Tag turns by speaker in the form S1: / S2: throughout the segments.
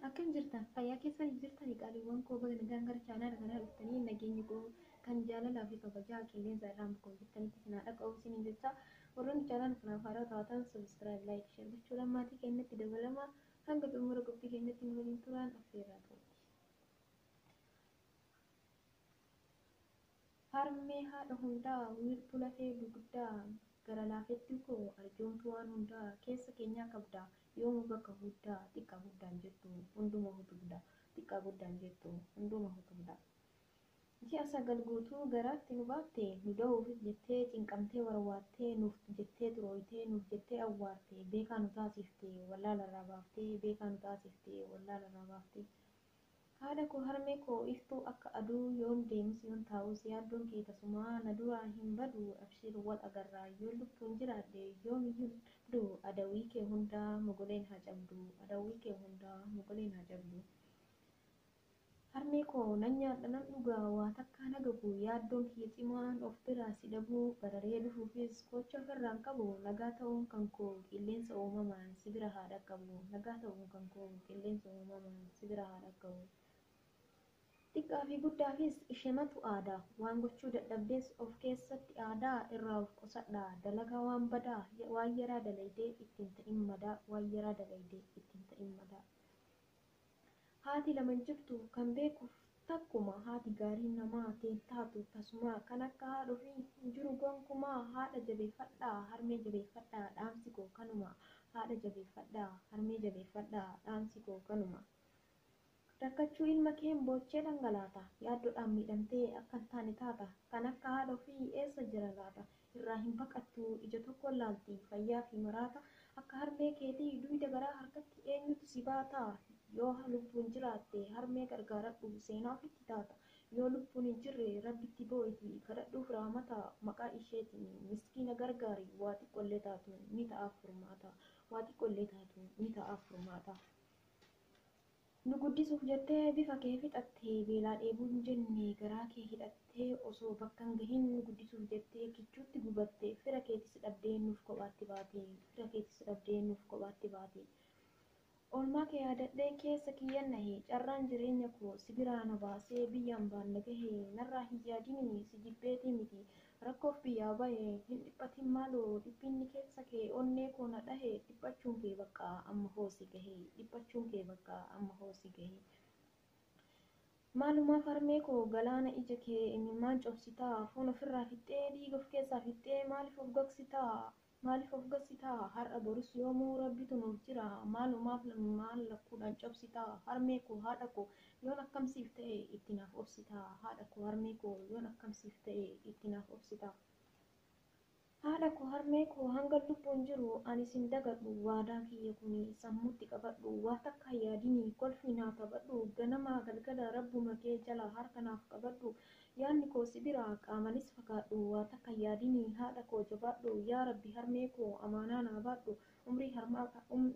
S1: Akkam jirtan? Fayyaa keessan jirtanii qaaliiwwan koo baga nagaan gara chaanaala kanaa dhuftanii nageenyi koo kan jaalalaa fi kabajaa qilleensa irraan bakka jirtanitti isin haa dhaqqabu isiniin jecha warroonni chaanaala kanaaf haaraa taatan subscribe, like, share gochuudhaan maatii keenyatti dabalamaa hanga xumura qophii keenyatti nu waliin turaan affeerraa ta'uuti. Harmee haadha hundaa wiirtuu lafee dugdaa gara laafettii koo arjoomtuu waan hundaa keessa keenyaa qabda yoomuu bakka guddaa xiqqaa guddaan jettu hunduma hutubda xiqqaa guddaan jettu hunduma hutubda. Ji'a 9 guutuu garaatti nu baatte nu dahuufis jettee cinqamtee warwaattee nuuf jettee xurooytee nuuf jettee awwaarte beekaa nu taasifte wallaalarraa baaftee beekaa nu taasifte wallaalarraa baaftee. Haadha koo harmee koo iftuu akka aduu yoon deemus yoon taa'us yaaddoon kee tasumaa na duraa hin badu abshir wal agarraa yoon lubbuun jiraadhe yoomiyyuu hin dhabdu adawwii kee hundaa mogoleen haa cabdu adawwii kee hundaa mogoleen haa cabdu. Harmee koo nan nyaadha nan dhuga waa takkaa nagabu yaaddoon kiyya cimaan of biraa si dhabuu bararee dhufuufis koocha ofirraan qabu nagaa ta'uun kan koo qilleensa uumamaan si bira haa dhaqqabu nagaa ta'uun kan koo qilleensa uumamaan si bira haa dhaqqabu. Xiqqaa fi guddaafis ishematu aadaa waan gochuu dadhabdes of keessatti aadaa irraa of qusadhaa dalagaa waan badaa waan yaraa dalaydee ittiin ta'in madaa waan yaraa dalaydee ittiin ta'in madaa. Haati lama hin jirtu kan beekuuf takkuma haati gaariin namaa teen taatu tasumaa kan akka haadha ofii hin jiru gonkumaa haadha jabeeffadhaa harmee jabeeffadhaa dhaamsi koo kanuma haadha jabeeffadhaa harmee jabeeffadhaa dhaamsi koo kanuma. Rakkachuu ilma keen boochee dhangalaata yaaddoodhaan miidhamtee akka hin taane taata kan akka haadha ofii eessa jira laata irraa hin baqattu ija tokkoon laalti fayyaa fi maraata akka harmee keetii duyda garaa harkatti eenyutu si baata yoo lubbuun jiraatte harmee gargaaradhu seenaa ofitti taata yoo lubbuun hin jirre rabbitti boo'iti kadhadhuuf raamata maqaa isheetiin miskiina gargaari waa xiqqollee taatu ni ta'aaf furmaata waa xiqqollee taatu ni ta'aaf furmaata. Nu guddisuuf jettee bifa kee fixatte beelaa dheebuu hin jenne garaa kee hidhattee osoo bakka hin gahin nu guddisuuf jettee kichuutti gubatte fira keetis dhabdee nuuf kophaatti baate fira keetis dhabdee nuuf kophaatti baate. Oolmaa kee yaadadhee keessa kiyyan nahe carraan jireenya koo si biraa na baasee biyya ambaan na gahe narraa hin yaadini si jibbeetii miti rakkoof biyyaa bahe hin dhiphatin maaloo dhiphinni keessa kee onnee koo na dhahe dhiphachuun kee baqqaa amma hoo si gahe dhiphachuun kee baqqaa amma hoo si gahe. Maalumaaf harmee koo galaana ija kee imimmaan cobsitaa foon ofirraa fixxee dhiiga of keessaa fixxee maaliif of gogsitaa Maaliif of gossitaa har'a borus yoomuu rabbitu nuuf jira maalumaaf maal lakkuudhaan cobsitaa harmee koo haadha koo yoon akkam siif ta'e itti naaf obsitaa haadha koo harmee koo yoon akkam siif ta'e itti naaf obsitaa. Haadha koo harmee koo hangan lubbuun jiru ani sin dagadhu waadaa kiyya kuni sammuutti qabadhu waa takka hin yaadini kolfii naa taphadhu ganamaa galgala rabbuma kee jala harka naaf qabadhu Yaadni koo si bira qaamanis fagaadhu waa takka hin yaadini haadha koo jabaadhu yaa rabbi harmee koo amaanaa naa baadhu umrii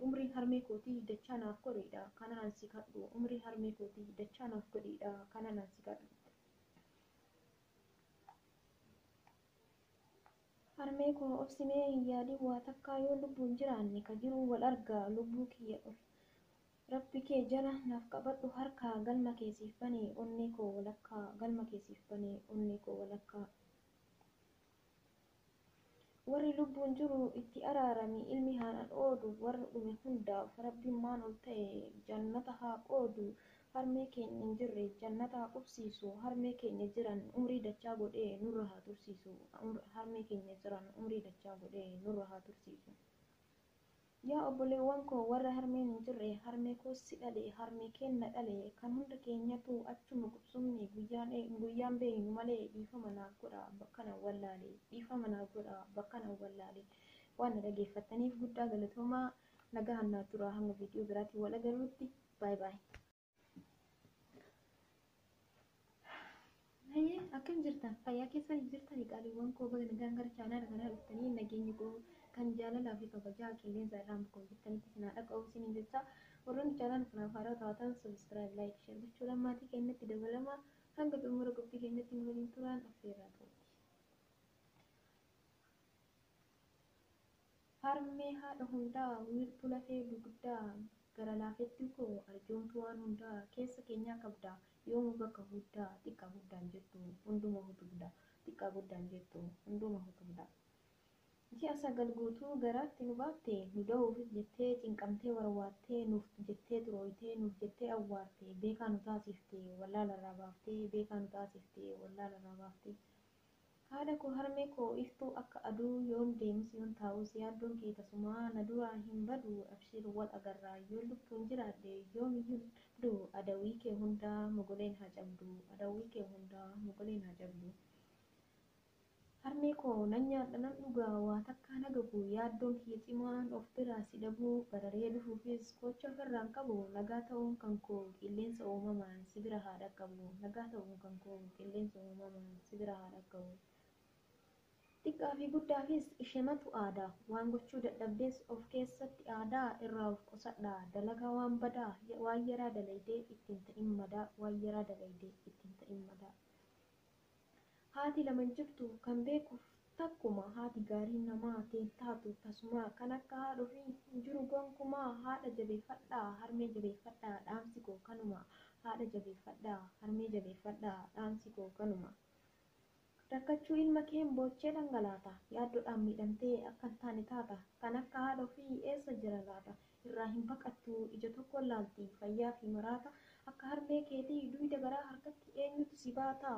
S1: umrii harmee kootii dachaa naaf godhiidha kanan an si kadhu umrii harmee kootii dachaa naaf godhiidha kanan an si kadhu. Harmee koo obsimee hin yaadin waa takkaa yoo lubbuun jiraanne ka jiruu wal argaa lubbuu kiyya ol Rabbi kee jala naaf qabadhu harkaa galma kee siif bane onnee koo walakkaa galma kee siif bane onnee koo walakkaa. Warri lubbuun jiru itti araarami ilmi haadhaan oodu warra dhume hundaaf rabbimmaan ol ta'e jannata haa qoodu harmee keenya hin jirre jannata haa qubsiisu harmee keenya jiran umrii dachaa godhee nurra haa tursiisu harmee keenya jiran umrii dachaa godhee nurra haa tursiisu. Yaa obboleewwan koo warra harmeen hin jirre harmee koos si dhale harmee keen na dhale kan hunda keenyatu achuma qubsumni guyyaan beeynu malee dhiifama naaf godhaa bakkan an wallaale dhiifama naaf godhaa bakkan an wallaale waan na dhageeffattaniif guddaa galatoomaa nagahaan naa turaa hanga viidiyoo biraatiin wal agarrutti bye bye. Hayyee akkam jirtan fayyaa keessan jirtanii qaaliiwwan koo baga nagaan gara chaanaala kanaa dhuftanii nageenyi koo kan jaalalaa fi kabajaa qilleensa irraan bakka jirtanitti isin haa dhaqqabu isiniin jecha warroonni chaanaala kanaaf haaraa taatan subscribe like share gochuudhaan maatii keenyatti dabalamaa hanga xumura qophii keenyatti nu waliin turaan affeerraa ta'uuti. Harmee haadha hundaa wiirtuu lafee dugdaa Gara laafettii koo arjoomtuu waan hundaa keessa keenyaa qabda. Yoomuu bakka guddaa xiqqaa guddaan jettu hunduma hutubda. Xiqqaa guddaan jettu hunduma hutubda. Ji'a 9 guutuu garaatti nu baatte, nu da'uufis jettee cinqamtee warwaattee, nuuf jettee xurooytee, nuuf jettee awwaarte, beekaa nu taasifte, wallaalarraa baaftee, beekaa nu taasifte, wallaalarraa baaftee. Haadha koo harmee koo iftuu akka aduu yoon deemus yoon taa'us yaaddoon kee tasumaa na duraa hin badu abshir wal agarraa yoon lubbuun jiraadhe yoomiyyuu hin dhabdu adawwii kee hundaa mogoleen haa cabdu adawwii kee hundaa mogoleen haa cabdu. Harmee koo nan nyaadha nan dhuga waa takkaa na gabu yaaddoon kiyya cimaan of biraa si dhabuu bararee dhufuufis koocha ofirraa hin qabu nagaa ta'uun kan koo qilleensa uumamaan si bira haa dhaqqabu nagaa ta'uun kan koo qilleensa uumamaan si bira haa dhaqqabu. Xiqqaa fi guddaafis ishematu aadaa waan gochuu dadhabdes of keessatti aadaa irraa of qusadhaa dalagaa waan badaa waan yaraa dalaydee ittiin ta'in madaa waan yaraa dalaydee ittiin ta'in madaa. Haati lama hin jirtu kan beekuuf takkuma haati gaariin namaa teen taatu tasumaa kan akka haadha ofii hin jiru gonkumaa haadha jabeeffadhaa harmee jabeeffadhaa dhaamsi koo kanuma haadha jabeeffadhaa harmee jabeeffadhaa dhaamsi koo kanuma. Rakkachuu ilma keen boochee dhangalaata yaaddoodhaan miidhamtee akka hin taane taata kan akka haadha ofii eessa jira laata irraa hin baqattu ija tokkoon laalti fayyaa fi maraata akka harmee keetii duyda garaa harkatti eenyutu si baata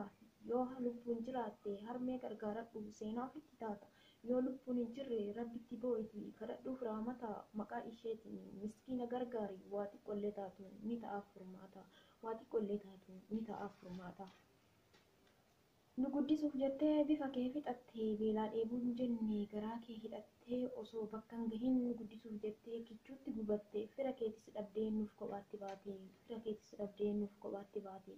S1: yoo lubbuun jiraatte harmee gargaaradhu seenaa ofitti taata yoo lubbuun hin jirre rabbitti boo'iti kadhadhuuf raamata maqaa isheetiin miskiina gargaari waa xiqqollee taatu ni ta'aaf furmaata waa xiqqollee taatu ni ta'aaf furmaata. Nu guddisuuf jettee bifa kee fixatte beelaa dheebuu hin jenne garaa kee hidhattee osoo bakka hin gahin nu guddisuuf jettee kichuutti gubatte fira keetis dhabdee nuuf kophaatti baate fira keetis dhabdee nuuf kophaatti baate.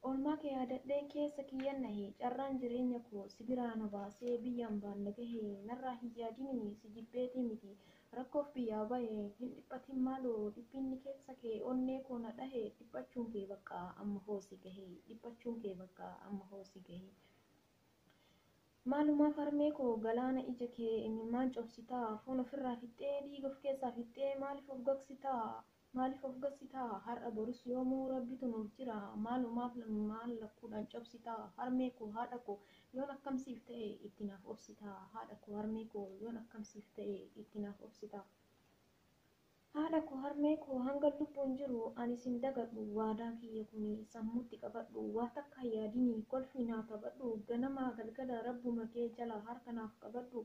S1: Oolmaa kee yaadadhee keessa kiyyan nahe carraan jireenya koo si biraa na baasee biyyaan baan na gahe narraa hin yaadini si jibbeetii miti rakkoof biyyaa bahe hin dhiphatin maaloo dhiphinni keessa kee onnee koo na dhahe dhiphachuun kee bakka amma hoo si gahe dhiphachuun kee bakka amma hoo si gahe. Maalumaaf harmee koo galaana ija kee imimmaan cobsitaa foon ofirraa fixxee dhiiga of keessaa fixxee maaliif of gogsitaa maaliif of gogsitaa har'a borus yoomuu rabbitu nuuf jira maalumaaf maal lakkuudhaan cobsitaa harmee koo haadha koo yoon akkam siif ta'e itti naaf obsitaa haadha koo harmee koo yoon akkam siif ta'e itti naaf obsitaa. Haadha koo harmee koo hanga lubbuun jiru ani sin dagadhu waadaa kiyya kuni sammuutti qabadhu waa takka hin yaadini kolfii naa taphadhu ganamaa galgala rabbuma kee jala harka naaf qabadhu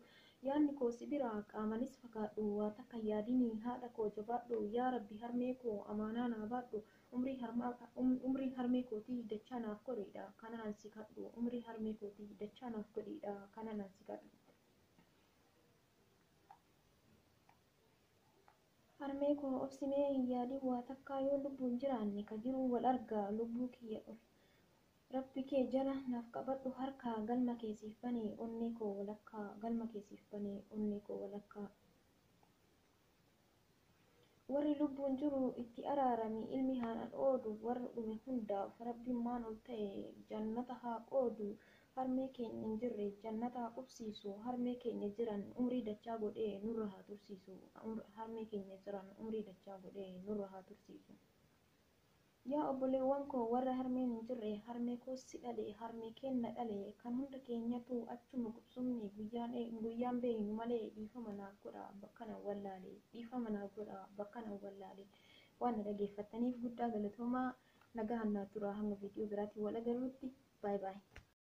S1: yaadni koo si bira qaamanis fagaadhu waa takka hin yaadini haadha koo jabaadhu yaa rabbi harmee koo amaanaa naa baadhu umrii harmee kootii dachaa naaf godhiidha kanaan si kadhu umrii harmee kootii dachaa naaf godhiidha kanaan si kadhu. Harmee koo obsimee hin yaadin waa takkaa yoo lubbuun jiraanne ka jiru wal argaa lubbuu kiyya ol rabbi kee jala naaf qabadhu harkaa galma kee siif bane onnee koo walakkaa galma kee siif bane onnee koo walakkaa. Warri lubbuun jiru itti araarami ilmi haadhaan oodu warra dhume hundaaf rabbiin maan ol ta'e jannata haa qoodu harmee keenya hin jirre jannata haa qubsiisu harmee keenya jiran umrii dachaa godhee nurra haa tursiisu harmee keenya jiran umrii dachaa godhee nurra haa tursiisu. Yaa obboleewwan koo warra harmeen hin jirre harmee koo si dhale harmee keen na dhale kan hunda keenyatu achuma qubsumni guyyaan beeynu malee dhiifama naaf godha bakka nan wallaale dhiifama naaf godha bakka nan wallaale waan na dhageeffattaniif guddaa galatoomaa nagaan naa turaa hanga viidiyoo biraatiin wal agarruutti baay baay.